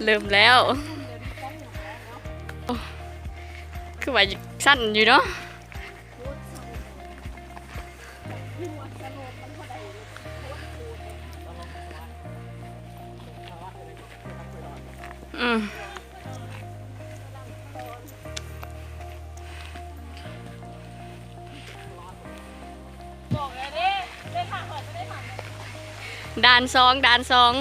ເລີ່ມແລ້ວ ໂອ້ ຄືວ່າຊັ້ນຢູ່ເນາະ. ອືມ ດ່ານສອງ ດ່ານສອງ.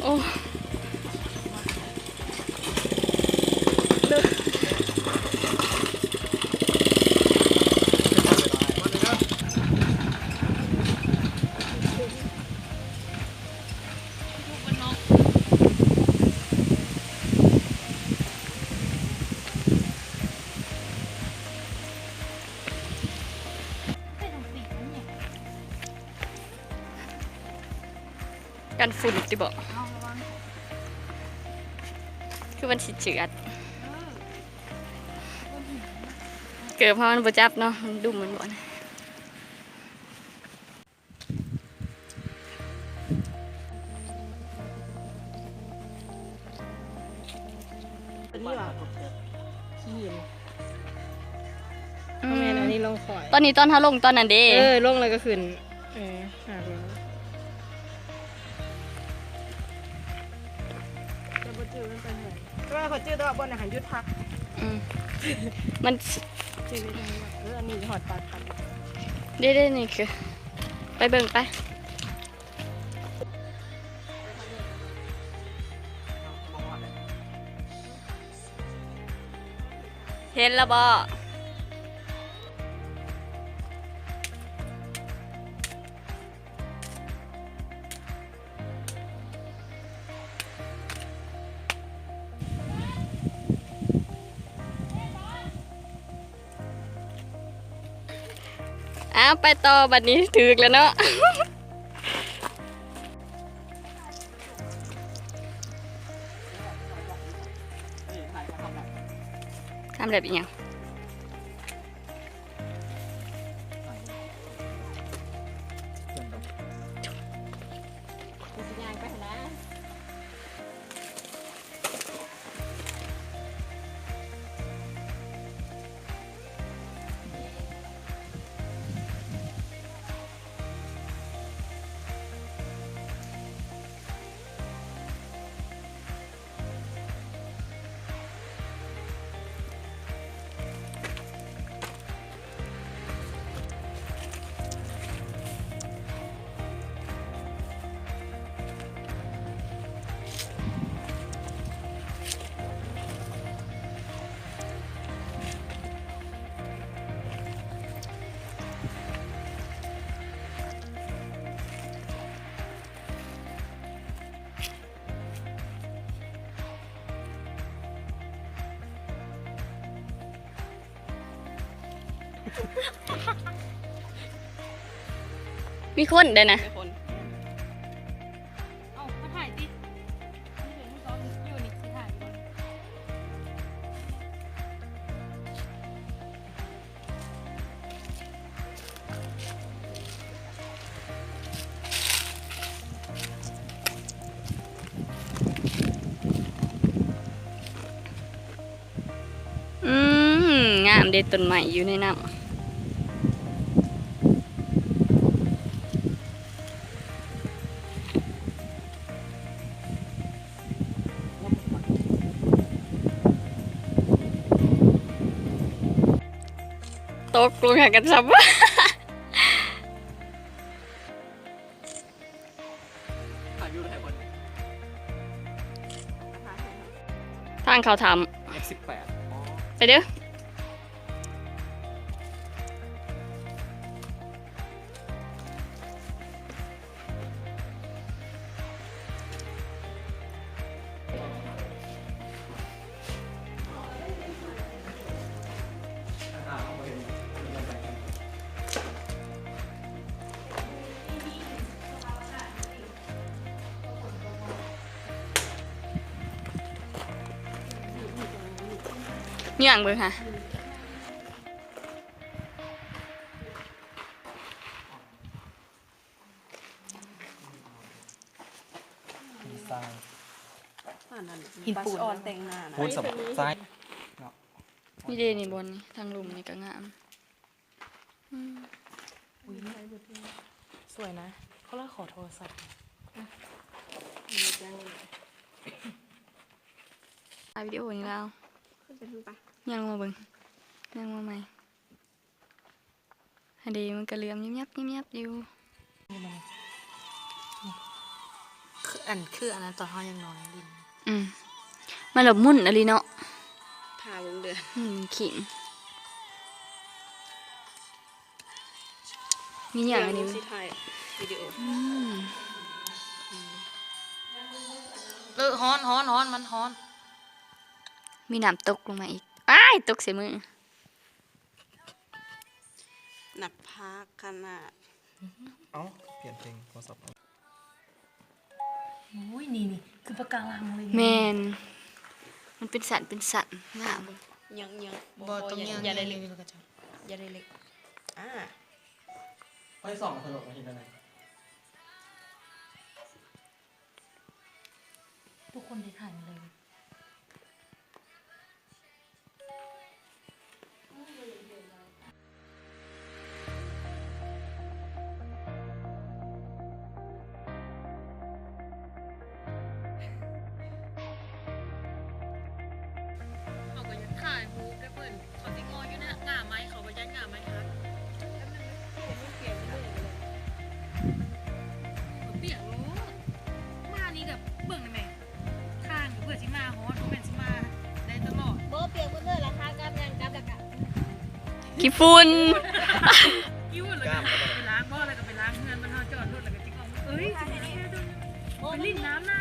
ໂອ້ ກັນຝຸ່ນຕິເບາະ ຄືມັນຊິເຈື່ອນ ເກີບເຮົາມັນບໍ່ຈັບເນາະ ມັນດຸ້ມມັນບໍ່. ອັນນີ້ຫວາ? ຂີ້ຫີນ ອືມ ແມ່ນ ອັນນີ້ລົງຂ້ອຍ ຕອນນີ້ຕອນເຮົາລົງຕອນນັ້ນເດ້ ເອີ ລົງແລ້ວກໍຂຶ້ນ ເອີ ຫາລົງ ແຕ່ບໍ່ຈື່ມັນໄປໃສ ແຕ່ວ່າຂ້ອຍຈື່ແຕ່ວ່າບ່ອນຫັ້ນຢຸດພັກ ອືມ ມັນ ຈື່ໄດ້ ເອີ ອັນນີ້ຮອດປາກຖ້ຳ ເດ້ໆ ນີ້ຄື ໄປເບິ່ງໄປ. ເຫັນແລ້ວບໍ່? ອ້າວ ໄປຕໍ່ ບັດນີ້ຖືກແລ້ວເນາະ ທຳແລັບອີ່ຫຍັງ? ມີຄົນເດ້ນະ ມີຄົນ ເອົ້າ ມາຖ່າຍຕິ ຢູ່ນີ້ຊິຖ່າຍຢູ່. ອືມ ງາມເດ້ ຕົ້ນໄມ້ຢູ່ໃນນ້ຳ. ຕົກລົງຫາກັນຊ້ຳ. ທາງເຂົ້າຖ້ຳ ເອັຟສິບແປດ ໄປເດີ້. ອ ຍ່າງເບິ່ງຫາ ດີໄຊ ອັນນັ້ນ ຫີນປູນ ບັດອອນແຕ່ງໜ້ານະ ປູນສຳ ຊາຍເນາະ ນີ້ເດ້ ນີ້ບ່ອນນີ້ ທາງລຸ່ມນີ້ກໍງາມ ອືມ ອຸ້ຍ ສວຍນະ ເຂົາລະຂໍໂທລະສັບ ຖ່າຍວິດີໂອນີ້ແລ້ວ ຂຶ້ນໄປພຸ້ນປະ ຍ່າງມາເບິ່ງ ຍ່າງມາໃໝ່. ຫັ້ນເດ ມັນກະເຫຼືອມຍຽບໆ ຍຽບໆ ຢູ່ ຄືອັນ ຄືອັນນັ້ນຕອນເຮົາຍັງນ້ອຍຫຼິ້ນ ອືມ ມັນລະໝຸ່ນອີ່ຫຼີເນາະ ພາເບິ່ງເດີ ອືມ ຂີງ ມີຫຍັງອັນນີ້ ຊິຖ່າຍວິດີໂອ ອືມ ເອີ ຮ້ອນ ຮ້ອນ ຮ້ອນ ມັນຮ້ອນ ມີນ້ຳຕົກລົງມາອີກ ອ້າຍ ຕົກໃສ່ມື. ໜັກພາກຂະໜາດ ເອົ້າ ປ່ຽນເພງໂທລະສັບ ໂອ້ຍ ນີ້ ນີ້ ຄືປະກາລັງເລີຍ ແມ່ນ ມັນເປັນສັນ ເປັນສັນ ງາມ ຍັງ ຍັງ ບໍ່ ບໍ່ ຕ້ອງ ບໍ່ ຢ່າ ຢ່າໄດ້ເລັກ ຢ່າໄດ້ເລັກ ອ່າ ໄປສ່ອງຖະໜົນເຫັນອັນນັ້ນ ທຸກຄົນໄດ້ຖ່າຍໝົດເລີຍ. ເຮົາກໍຢາກຖ່າຍຮູບນຳເພິ່ນ ເຂົາຊິງໍຢູ່ໜ້າງ່າໄມ້ ເຂົາບໍ່ຢ້ານງ່າໄມ້ຫັກ ປຽກໂລດ ມານີ້ກໍເບິ່ງແມ່ ຂ້າງເພື່ອຊິມາຮອດ ບໍ່ແມ່ນຊິມາໄດ້ຕະຫຼອດ ບໍ່ ປຽກເບິດເລີຍລະ ຂາກັບຍ່າງກັບລະກະ ຂີ້ຝຸ່ນ ຂີ້ຝຸ່ນລະກະໄປລ້າງບໍ່ ລະກະໄປລ້າງເຮືອນ ມັນເຮົາຈອດລົດລະກະຈິອອກ ເອີຍ ຊິໄປຫຼິ້ນນ້ຳ